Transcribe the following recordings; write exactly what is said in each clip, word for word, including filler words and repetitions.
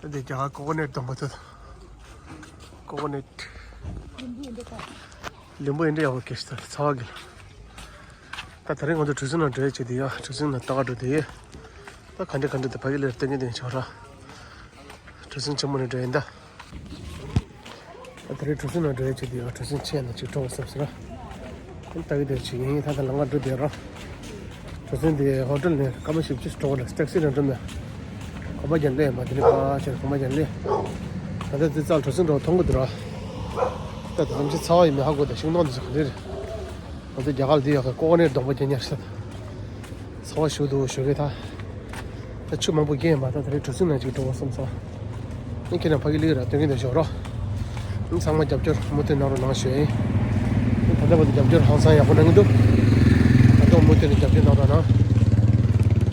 འདི་རྒྱ་གར་ཀོ་ཀོ་ནཊ་སྡོང་པོ་དེ། ཀོ་ཀོ་ནཊ། ལིམ་བུ་ཡིན་འདྲ་ཡག་པོ་སྐྱེས་ཤག་ཚ་བ་གི། ད་དེ་རིང་ང་ཚོ་གྲུ་གཟིངས་ནང་འགྲོ་ཡ་བྱེད་དེ་ཡ། གྲུ་གཟིངས་ནང་ལྟ་ག་འགྲོ་དེ་ཡ། ད་ག་འདྲ་ག་འདྲ་དེ་ཕ་གི་ལེར་སྟོན་གི་དེ་ཆོག་ར། གྲུ་གཟིངས་ཆེན་མོ་ནས་འགྲོ་ཡིན་ད། ད་དེ་རིང་གྲུ་གཟིངས་ནང་འགྲོ་ཡ་བྱེད་དེ་ཡ། གྲུ་གཟིངས་ཆེ་ན་ཅིག་འགྲོ་བསམ་ཟེར་ར། ད་ལྟ་གི་དེ་ཅིག་ཡིན། ད་ད་ལམ་ཁ་འགྲོ་བསྡད་ར། གྲུ་གཟིངས་དེ་ཧོ་ཊེལ་ནས་སྐར་མ་བཞི་བཅུ་ཞིག་འགྲོ་གི་རེད། ཊེག་སི་ནང་འགྲོ་ན། གོམ་པ་བརྒྱབ་ལེ་མ་དེ་ནི་ཕ་ཆེར་གོམ་པ་བརྒྱབ་ལེ། ད་ལྟ་དེ་ཙལ་གྲུ་གཟིངས་འགྲོ་མཐོང་གི་འདུག་ར། ད་དེ་ཙམ་ཞིག་ཚ་བ་ཡིན་མིན་ཧ་གོ། ད་ཤིང་སྡོང་དེ་ཚོ་ག་འདྲ་རེད། ང་ཚོ་རྒྱ་གར་འདི་ཡག་གི་ཀོ་ཀོ་ནཊ་སྡོང་པོ་རྒྱག་ཉར་ས། ཚ་བ་ཞུ་འདུག་ཞུ་གི་ད། ད་ཆུ་མང་པོ་རྒྱག་མ་ད་ད་རེས་གྲུ་གཟིངས་ནང་ཅིག་འགྲོ་བ་བསམ་སོང་། ཨིན་ཁྱེད་རང་ཕ་གི་ལིག་ར་སྟོན་གི་འདུག་ཞོག་རོ། ཨིན་ཚང་མ་རྒྱབ་སྐྱོར་མུ་མཐུད་གནང་རོགས་གནང་ཞུ་ཡིན། ཨིན་ད་ལྟ་བར་དུ་རྒྱབ་སྐྱོར་ཧང་སང་ཡག་པོ་གནང་གི་འདུག་ད་དུང་མུ་མཐུད་ནས་རྒྱབ་སྐྱོར་གནང་རོགས་གནང་།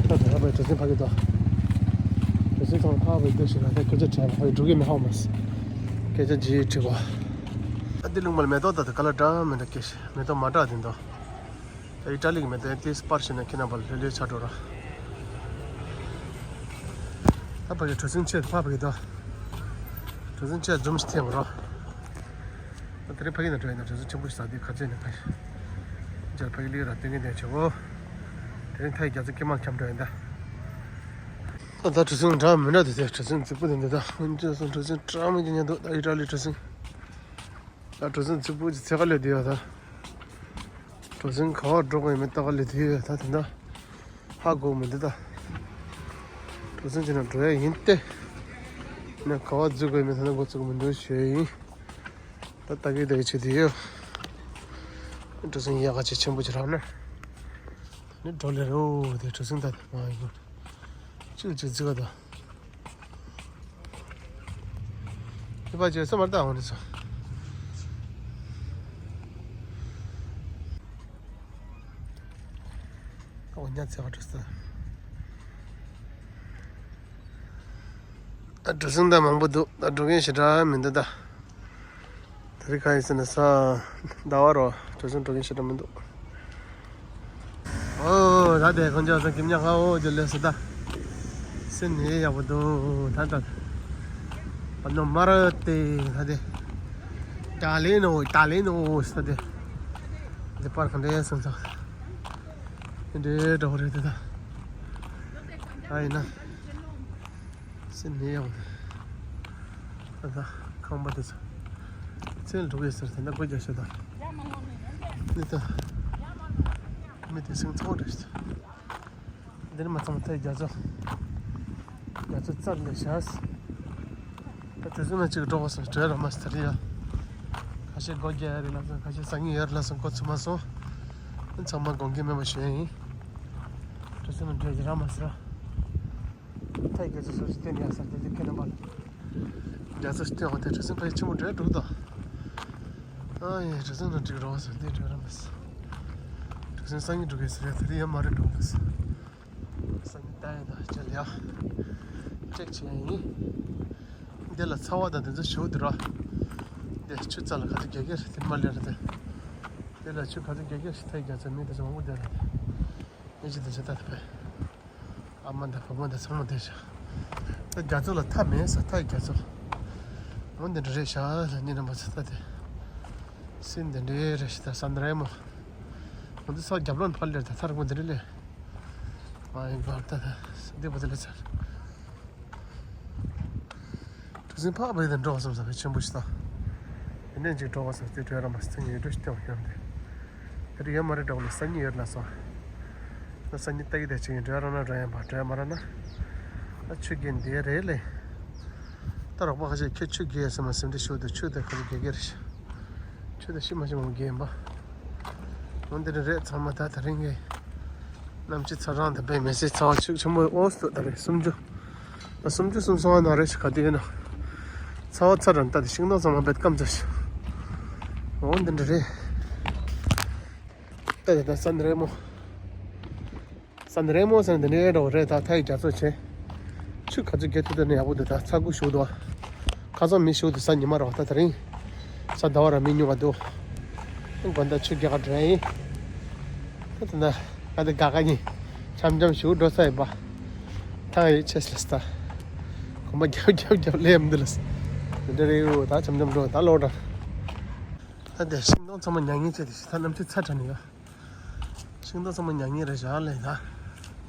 ད་ད་ལྟ་བར་གྲུ་གཟིངས་ཕ་གི་འདུག་གྲུ་གཟིངས་ཚང་མ་ཕ་བའི་འདུག་ཞིག་ལ་ད་སྐད་ཆ་དྲན་ཕ་གི་འགྲོ་གི་མི་ཧ་མ་སི། སྐད་ཆ་ཇི་དྲི་གོ། ཨ་འདི་ལུང་མ་ལ་མེ་ཏོག་ད་ད་ག་ལ་འདྲ་མི་འདྲ་སྐད་ཤི་མེ་ཏོག་མ་འདྲ་དེ་འདུག་ད་ཨི་ཊ་ལི་གི་མེ་ཏོག་ཡང་ཏིས་པར་ཤེས་ན་ཁྱེད་རྣམ་པ་ལ་ལྷོད་ལྷོད་ཆགས་འགྲོ་ར། ད་ཕ་གི་གྲུ་གཟིངས་ཆེད་ཕ་ཕ་གི་ད། གྲུ་གཟིངས་ཆེད་འཛུམ་ཞིག་འཐེན་དགོས་ར། ད་དེ་རིང་ཕ་གི་ན་འགྲོ་ཡིན་ན་གྲུ་གཟིངས་ཆེན་པོ་ཞིག་ཟ་དུས་ག་ཚོད་ཡིན་ན་ག་ཞིག་མཇལ་ཕ་གི་ལི་ར་སྟོན་གི་འདུག་ཆེ་བོ། དེ་རིང་ཐའི་རྒྱ་མཚོ་སྐྱེས་མ་འཁྱམས་འགྲོ་ཡིན་ད། ད་ད་གྲུ་གཟིངས་འདྲ་མི་འདྲ་དེ་ཚེ་གྲུ་གཟིངས་རྫིག་པོ་དེ་འདུག་ད་སྔོན་ཆད་སོང་གྲུ་གཟིངས་འདྲ་མི་འདྲ་ཉན་འདུག་ད་ཨི་ཊ་ལི་གྲུ་གཟིངས། ད་གྲུ་གཟིངས་རྫིག་པོ་ཅིག་འཚོལ་ག་སླེབས་བསྡད་ཡོད་ད། གྲུ་གཟིངས་ག་པར་འགྲོ་གི་ཡོད་མེད་ལྟ་ག་སླེབས་བསྡད་ཡོད་ད་དེ་འདྲ། ཧ་གོ་མི་འདུག་ད། གྲུ་གཟིངས་ཅིག་ནང་འགྲོ་ཡ་ཡིན་ཏེ། ནས་ག་པར་འཛུལ་དགོས་མེད་ད་ནི་འགོ་བཙུགས་མི་འདུག་ཞུ་ཡ་ཡིན། ད་ལྟ་གི་ད་ཡི་ཆེ་དེ་ཡོད། གྲུ་གཟིངས་ཡག་ག་ཅིག་ཆེན་པོ་ཅིག་རག་ན། ད་ནི་འགྲོ་ལེ་རོ་དེ་གྲུ་གཟིངས་ད་མ་ཡིན། ཅིག་ཅིག་རྫིག་ག་ད། ཁྱི་པ་ཅེ་སོ་མར་ད་འོང་རེད་སོ། ཨོ་ཉ་ཚེ་བ་འགྲོ་ས། ད་གྲུ་གཟིངས་ད་མང་པོ་འདུག་ད་འགྲོ་མཁན་ཞེ་དྲག་མི་འདུག་ད། དེ་རིང་ག་ཡིན་ཟེར་ན་ས་ཟླ་བ་རོ་གྲུ་གཟིངས་འགྲོ་མཁན་ཞེ་དྲག་མི་འདུག་ཨོ་ད་དེ་ཁོང་ཚོ་ས་ཁྱིམ་ཉག་ཁ་འོ་ཇོ་ལེ་སོ་ད། སེམས་ནི་ཡག་པོ་འདུག་ད་ད། ཨ་ནོ་མ་ར་ཏེ་ད་དེ། ཏཱ་ལེ་ནོ་ཏཱ་ལེ་ནོ་ས་དེ། དེ་པར་ག་འདྲ་སོང་ཙང་། དེ་འདྲའི་འདྲ་བོ་རེད་དེ་ད། ཨ་ཡིན་ན། སེམས་ནི་ཡག་པོ་འདུག་ད་ད་ཁང་པ་དེ་ཚོ། ཚན་འགྲོ་གི་ཟེར་དེ་འདྲ་སྒོ་རྒྱག་ཤོད་ད། འདི་ད། མི་དེ་སེང་ཚོགས་འདྲ་ཞིག་འདི་ནི་མ་ཚང་མ་ཐའི་རྒྱ་མཚོ། རྒྱ་མཚོ་རྩར་ལ་བཞག་ད་གྲུ་གཟིངས་ན་གཅིག་འགྲོ་བ་སོང་བྲོས་ར་མ་སི་ཐར་ཡ། ཁ་ཤས་སྒོ་རྒྱག་ཡ་རེད་ལ་སོང་ཁ་ཤས་སང་ཉིན་ཡར་ལ་སོང་འགོ་ཚུགས་མ་སོང་། ཚང་མ་དགོངས་འགལ་མེད་པ་ཞུ་ཡ་ཡིན། གྲུ་གཟིངས་ན་བྲོས་ཀྱི་ར་མ་སི་ར། ཐའི་རྒྱ་མཚོ་སོགས་ཀྱི་སྟེང་ནས་ཡ་སར་དེ་དུས་ཁྱེད་རྣམ་པ་ལ། རྒྱ་མཚོ་སྟེང་འོག་དེ་གྲུ་གཟིངས་ཕ་ཡི་ཆེན་པོ་འདྲ་འདུག་ད། ཨ་ཡེ་གྲུ་གཟིངས་ནང་འགྲིག་རོགས་ཟེར་དེ་འགྲོ་ར་མི་སྲིད། གྲུ་གཟིངས་སང་ཉིན་འགྲོ་གི་ཟེར་ཡ་དེ་རིང་ཡ་མ་རེད་འགྲོ་གི་ཟེར། སང་ཉིན་ལྟ་ཡ་ད་ཅལ་ཡ། ཅེག་བྱེད་ཡ་ཡིན། འདི་ལ་ཚ་བ་དང་དེ་ཚོ་ཞུ་འདི་ར། འདི་ཆུ་རྩ་ལ་ག་ཚོད་རྒྱག་གི་རེད་དེ་མ་ལས་རེད་དེ། འདི་ལ་ཆུ་ག་ཚོད་རྒྱག་གི་རེད་ཐའི་རྒྱ་མཚོ་མི་དེ་ཚོ་མང་པོ་བསྡད་རེད་དེ། ངེད་ཀྱི་དེ་ཚོ་ལྟ་ཐུབ་པས། ཨ་མ་དང་བུ་མོ་དང་ཚང་མ་བསྡད་ཤག་ད་རྒྱ་མཚོ་ལ་མཐའ་མེད་ས་མཐའ་ཡི་རྒྱ་མཚོ། འོ་འདི་འདྲ་རེད་ཤག་ལ་ཉིན་རྣམ་པ་ཚོ་ལྟ་དེ། སྲིན་འདི་འདྲའི་རེད་ཤག་ད་ས་འདི་རེད་མོ། འོ་འདི་ས་རྒྱབ་ལོགས་ཕར་ལེར་ད་ཐར་གོ་འདི་རེད་ལེ། མ་ཡིན་པར་ད་ད་འདི་བུ་དེ་ལེ་ཚར། གྲུ་གཟིངས་ཕག་པའི་དེ་འགྲོ་བ་བསམ་ས་བའི་ཆེན་པོ་ཞིག་དང་། དེ་ནས་ཅིག་འགྲོ་བ་བསམ་སྟེ་བྲོས་ར་མ་སྟེ་ངའི་འགྲོ་ཞིག་སྟེ་བ་སྙམ་སྟེ། དེ་རིང་ཡོད་མ་རེད་འགྲོ་ལ་སང་ཉིན་ཡོད་ལ་སོང་། ད་སང་ཉིན་ལྟ་གི་དེ་ཅིག་ཡིན་འགྲོ་ར་ན་འགྲོ་ཡང་པ་འགྲོ་ཡ་མ་ར་ན། ད་ཆུ་རྒྱུན་འདི་རེད་ལེ། ད་རོགས་པ་ཁ་ཤས་ཁྱོད་ཆུ་རྒྱུན་ཟེར་མ་ཟིན་འདྲི་ཞུ་དུ་ཆུ་དེ་ཁ་ལོ་རྒྱག་གི་རེད། ཆུ་དེ་ཤི་མ་ཤི་མ་རྒྱུན་པ། འོ་འདི་རེད་ཚང་མ་ད་དེ་རིང་གི། གནམ་གཤིས་ཚ་གྲང་དང་དཔེ་མི་སྲིད་ཚ་བ་ཆུ་ཆེན་པོ་ཨོ་སྟོད་ད་རེད་སུམ་ཅུ། ད་སུམ་ཅུ་སུམ་སོང་ན་རེ་ཞིག་ག་དུས་ཡིན་ན། ཚ་བ་ཚ་རང་ལྟ་དེ་ཤིང་སྡོང་ཚང་མ་བེད་སྐམ་ཚ་ཞིག་འོ་འདི་འདྲ་རེད། ལྟ་དེ་ད་ས་འདི་རེད་མོ། ས་འདི་རེད་མོ་ས་འདི་འདྲ་རེད་རེད་ད་ཐའི་རྒྱ་མཚོ་ཆེ། ཆུ་ག་ཚོད་རྒྱས་ཐུབ་ད་ནི་ཡག་པོ་འདུག་ད་ཚ་ཁུ་ཞུགས་འདུག་ཁ་སང་མི་ཞུགས་འདུག་ས་ཉི་མ་རོགས་ད་དེ་རིང་། ས་ཟླ་བ་ར་མི་ཉུང་བ་འདུག་དགོན་ད་ཆུ་རྒྱག་ག་འགྲོ་ཡིན། ད་ད་ད་ད་ག་ག་ཉིན། འཆམ་འཆམ་ཞུགས་འགྲོ་ས་ཡིན་པ། ཐང་ཡོད་ཆེ་སི་ལ་ས། མ་རྒྱབ་རྒྱབ་རྒྱབ་ལས་མི་འདུག་ལ། འདི་འདྲ་རེད་ཡོད། ད་འཆམ་འཆམ་འགྲོ། ད་ལོག་འགྲོ། ད་དེ་ཤིང་སྡོང་ཚང་མ་མྱ་ངན་བྱས་ཏེ་ད་གནམ་གཤིས་ཚ་དྲགས་ནས་ཡོད། ཤིང་སྡོང་ཚང་མ་མྱ་ངན་རེད་བཞག་ལས་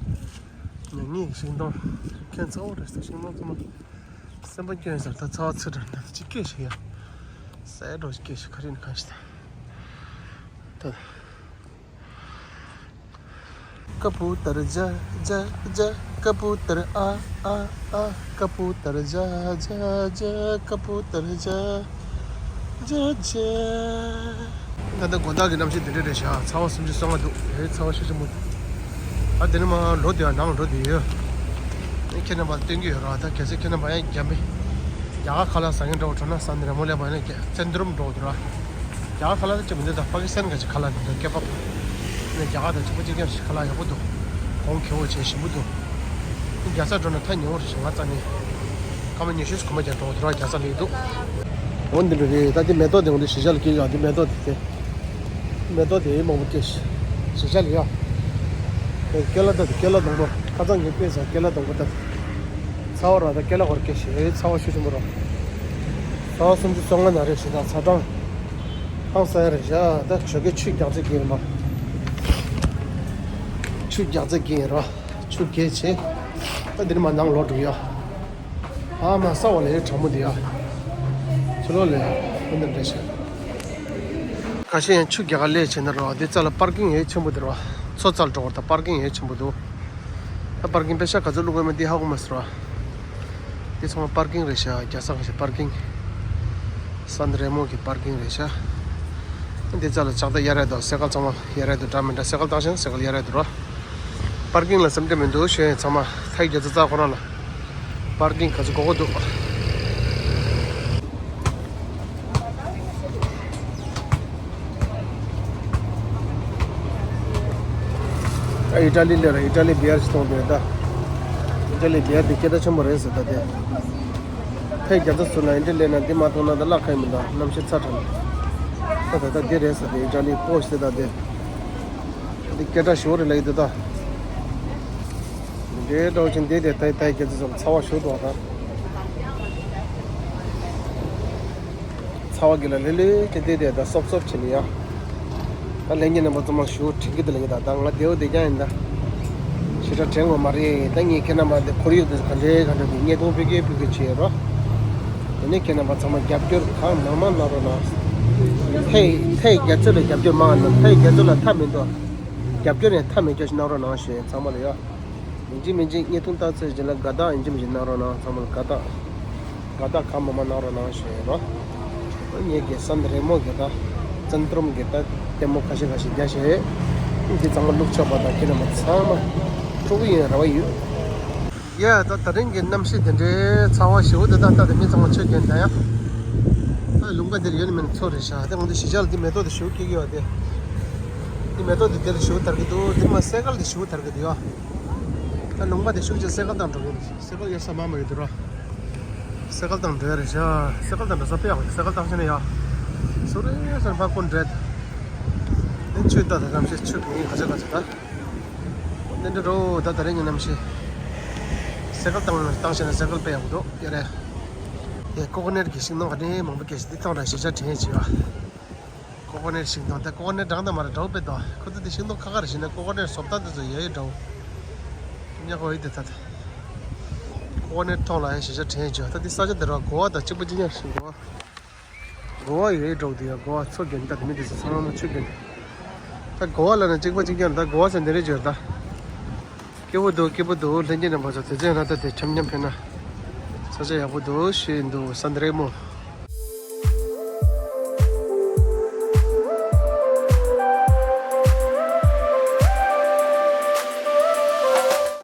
ད། མྱ་ངན་གྱི་ཤིང་སྡོང་། ཁྱོད་ཚ་བོ་རེད་ཟེར། ཤིང་སྡོང་ཚང་མ་སེམས་པ་སྐྱོན་ཟེར། ད་ཚ་བ་ཚུད་དྲགས་ད་ཅིག་སྐད་ཞིག་ཡ། སའི་འགྲོ་སྐད་ཞིག་ག་རེ་ནི་གང་ཞིག་ད། ད། कबूतर जा जा जा कबूतर आ आ आ कबूतर जा जा जा कबूतर जा जा जा ད་ལྟ་དགོང་དག་གི་གནམ་གཤིས་འདི་འདྲ་རེད་ཤག་ཚ་བ་སུམ་ཅུ་སོ་ལྔ་འདུག་ཨེ་ཚ་བ་ཤུགས་ཆེན་པོ་འདུག་ཨ་དེ་ནི་མ་ལོ་དེ་ནང་འགྲོ་དེ་ཡོད། ཨེ་ཁྱེད་རྣམ་པ་སྟོན་གྱི་ཡོད་ར། ད་གལ་སྲིད་ཁྱེད་རྣམ་པ་ཡང་རྒྱ་མི་རྒྱ་གར་ཁ་ལག་ཟ་མཁན་འདྲ་བོ་འགྲོ་ན་ས་འདི་ར་མོ་ལས་པ་ཡིན་ན་ཙན་དྲམ་འགྲོ་འདུག་ར། རྒྱ་གར་ཁ་ལག་ཅིག་མི་འདུག་ད་པ་ཀི་སི་ཐན་ག་ཅིག་ཁ་ལག་འདུག་ད་ཀེ་བབ། ནས་རྒྱ་གར་དང་གཅིག་པ་གཅིག་རྐྱང་ཞིག་ཁ་ལག་ཡག་པོ་འདུག་གོང་ཁེ་བོ་བྱས་ཞིམ་པོ་འདུག་རྒྱལ་ས་འགྲོ་ན་ཐག་ཉེ་བོ་རེད་ཤག་ང་རྩ་ནས། སྐར་མ་ཉི་ཤུ་གོམ་པ་རྒྱག་འགྲོ་འདུག་ར། རྒྱལ་ས་ལ་འདུག་འོ་འདི་འདྲ་རེད། ད་འདི་མེ་ཏོག་དེ་འོ་འདི་གཞིས་ཆགས་ལ་སྐྱེས་ཡོད། འདི་མེ་ཏོག་དེ་དེ། མེ་ཏོག་དེ་མང་པོ་སྐྱེས་ཤག་གཞིས་ཆགས་ལ་ཡོད། དེ་ཀེ་ལ་ད་དེ་ཀེ་ལ་སྡོང་པོ་ཁ་སང་ངས་ཕེབས་ས་ཀེ་ལ་སྡོང་པོ་ད། ཚ་བ་ར་ད་ཀེ་ལ་གོར་སྐྱེས་ཤག་ཚ་བ་ཤུགས་ཆེན་པོ་ར། ཚ་བ་སུམ་ཅུ་སོ་ལྔ་ན་རེད་ཤག་ད་ཚ་གྲང་། ཧང་སང་རེད་ཤག་ད་ཆོས་ཀྱི་ཆུ་རྒྱག་རྩེ་གི་རེད་མ། ཆུ་རྒྱག་རྩེ་གི་ར། ཆུ་རྒྱས་བྱས། ད་འདིར་མ་ནང་ལོག་འགྲོ་ཡ། ཨ་མ་ས་འོག་ལ་ཡ་གྲང་མོ་འདི་ཡ། ཆུ་ལོག་ལ་ཡ་འདི་འདྲ་ཞིག་ཁ་ཤས་ཡང་ཆུ་རྒྱག་ག་སླེབས་བྱས་ན་ར་འདི་རྩ་ལ་པར་ཀིང་ཡ་ཆེན་པོ་འདི་ར། མཚོ་རྩ་ལ་འགྲོ་བར་ད་པར་ཀིང་ཡ་ཆེན་པོ་འདུག་ད་པར་ཀིང་པེ་ཤ་ག་ཚོད་བླུག་དགོས་མིན་འདི་ཧ་གོ་མ་སོང་ར། འདི་ཚང་མ་པར་ཀིང་རེད་ཤག་རྒྱ་ས་ཁ་ཤས་པར་ཀིང་། སན་རེ་མོ་གི་པར་ཀིང་རེད་ཤག་འདི་རྩ་ལ་ལྕགས་རྟ་གཡར་ཡ་འདུག་སེ་ཀལ་ཚང་མ་གཡར་ཡ་འདུག་འདྲ་མི་འདྲ་སེ་ཀལ་བཏང་ཤེས་ན་སེ་ཀལ་གཡར་ཡ་འདུག་ར། པར་ཀིང་ལ་སེམས་ཁྲལ་མི་འདུག་ཞེས་ཚང་མ་ཐའི་རྒྱལ་ས་རྩ་ཁོ་རང་ལ་པར་ཀིང་ག་ཚོད་དགོས་མཁོ་འདུག་ཨ་ཨི་ཊ་ལི་སླེབས་ར། ཨི་ཊ་ལི་བི་ཡར་ཞིག་གཏོང་དེ་ད། ཨི་ཊ་ལི་བི་ཡར་དེ་སྐད་གྲགས་ཆེན་པོ་རེད་ཟེར་ད་དེ། ཐའི་རྒྱལ་ས་ཚོ་ལ་ཨི་ཊ་ལི་སླེབས་ན་འདི་མ་གཏོང་ན་ད་བརླག་ཁ་ཡིན་མི་འདུག་གནམ་གཤིས་ཚ་དྲགས་ནས། ད་ད་ད་འདི་རེད་ཟེར་དེ་ཨི་ཊ་ལི་པོ་ཞིག་ད་དེ། འདི་སྐད་གྲགས་ཞེ་པོ་རེད་ལབ་ཀྱི་འདུག་ད། འདི་འདྲའི་འདྲ་བོ་ཅིག་འདི་དེ་ཐའི་ཐའི་རྒྱལ་ས་ཚོ་ལ་ཚ་བ་ཞེ་པོ་འདུག་ད། ཚ་བ་གི་ལ་ལྷོད་ལྷོད་ཅིག་བལྟས་ཏེ་ད་སོབ་སོབ་བྱས་ནས་ཡ། ད་ལྷན་རྒྱས་རྣམ་པ་ཚང་མ་ཞུ་དྲན་གྱི་འདུག་ལབ་ཀྱི་ད། ད་ང་བདེ་བོ་བདེ་རྐྱང་ཡིན་ད། ཞེ་དྲག་དྲན་དགོས་མ་རེད། ད་ངས་ཁྱེད་རྣམ་པ་འདི་ཁོར་ཡུག་འདི་ག་འདྲའི་ག་འདྲ་འདུག་བརྙན་ཐུང་ཕུལ་གི་ཕུལ་གི་བྱས་རོགས། དེ་ནས་ཁྱེད་རྣམ་པ་ཚང་མ་རྒྱབ་སྐྱོར་གང་མང་མང་གནང་རོགས་གནང་། ཐའི་ཐའི་རྒྱལ་ཚོགས་ལ་རྒྱབ་སྐྱོར་མང་གནང་། ཐའི་རྒྱལ་ཚོགས་ལ་མཐའ་མི་འདུག་རྒྱབ་སྐྱོར་ནས་མཐའ་མི་འཁྱོལ་ཞིག་གནང་རོགས་གནང་ཞུ་ཡིན་ཚང་མ་ལ་ཡ། ཡིན་གཅིག་མིན་གཅིག་བརྙན་ཐུང་ལྟ་ཚར་རྗེས་ལ་དགའ་རྟགས་ཡིན་གཅིག་མིན་གཅིག་གནང་རོགས་གནང་། ཚང་མ་ལ་དགའ་རྟགས། དགའ་རྟགས་གང་མང་མང་གནང་རོགས་གནང་ཞུ་ཡིན་རོ། ངེད་ཀྱི་སན་རེ་མོ་གི་ད་བཙན་ཏྲོམ་གི་ད་ལྟད་མོ་ཁ་ཤས་ཁ་ཤས་རྒྱག་བྱས། འདི་ཚང་མ་བླུགས་ཆོག་པ་དང་ཁྱེད་རྣམ་པ་ཚང་མ་སྤྲོ་པོ་ཡིན་རེ་བ་ཡོད། ཡ་ད་ད་རིང་གི་གནམ་གཤིས་དེ་འདྲའི་ཚ་བ་ཞེ་པོ་འདི་ད་ལྟ་དེ་མི་ཚང་མ་ཆོས་རྒྱན་ད་ཡ། ད་ལུང་པ་འདིར་ཡོད་ནི་མིན་ཚོ་རེད་ཤག་དེ་ང་ཚོ་གཞིས་ཆགས་ལ་འདི་མེ་ཏོག་དེ་ཞེ་པོ་སྐྱེ་གི་ཡོད་དེ། འདི་མེ་ཏོག་དེ་དེ་ལ་ཞེ་པོ་དར་གི་འདུག་འདི་མ་སེ་ཀལ་དེ་ཞེ་པོ་དར་གི་འདུག་ཡ། ད་ལུང་པ་དེ་ཤུགས་ཆེ་སེ་ཀལ་བཏང་འགྲོ་གི་ཡིན། སེ་ཀལ་གཡར་ས་མ་མ་ཡོད་དུ་ར། སེ་ཀལ་བཏང་འགྲོ་ཡ་རེད་ཤག་སེ་ཀལ་བཏང་འགྲོ་ས་དཔེ་ཡག་པོ་རེད། སེ་ཀལ་བཏང་ཕྱིན་ན་ཡ། སུ་རེད་ཟེར་ཕ་ཀུན་རེད། ཨེ་ཆུ་ད་ད་གམ་ཤེས་ཆུ་གི་ཡིན་ག་ཆ་ག་ཆ་ད། ནན་འདྲ་རོ་ད་ད་རེ་ངའི་གནམ་གཤིས། སེ་ཀལ་བཏང་བཏང་ཕྱིན་ན་སེ་ཀལ་དཔེ་ཡག་པོ་འདུག་ཡ་རེད། ཡ་ཀོ་ཀོ་ནཊ་གི་ཤིང་སྡོང་ག་ནས་མང་པོ་སྐྱེས་ཤིང་འདི་ཐང་ར་ཞེ་ཆ་དྲན་བྱེད་པ། ཀོ་ཀོ་ནཊ་ཤིང་སྡོང་དེ་ཀོ་ཀོ་ནཊ་འདྲ་འདྲ་མ་རེད་འདྲ་བོ་དཔེ་དང་ཁོ་ཚོ་དེ་ཤིང་སྡོང་ཁ་ཁ་རེ་བྱས་ན་ཀོ་ཀོ་ནཊ་བཟོ་ལྟ་དེ་ཚོ་ཡ་ཡི་འདྲ་བོ། ཉག་གོ་ཡི་དེ་ད་དེ། ཀོ་ཀོ་ནཊ་མཐོང་ལ་ཡ་ཞེ་ཆ་དྲན་བྱོས། ད་དེ་ས་ཆ་དེ་ར་གོ་བ་དང་གཅིག་པ་གཅིག་རྐྱང་ཞིག་གོ་བ། གོ་བ་ཡ་ཡི་འདྲ་བོ་དེ་ཡ་གོ་བ་མཚོ་རྒྱན་ད་དེ་མི་དེ་ཚོ་ཚང་མ་ཆུ་རྒྱན། ད་གོ་བ་ལ་ན་གཅིག་པ་གཅིག་རྐྱང་ད་གོ་བ་ཟེར་འདི་རེད་བྱོས་ད། སྐྱིད་པོ་འདུག་སྐྱིད་པོ་འདུག་ལྷན་རྒྱས་རྣམ་པ་ཚོ་དེ་ཚོ་ཡང་ན་ད་དེ་འཆམ་འཆམ་ཕེབས་ན། ས་ཆ་ཡག་པོ་འདུག་ཞེས་འདུག་སན་རེ་མོ།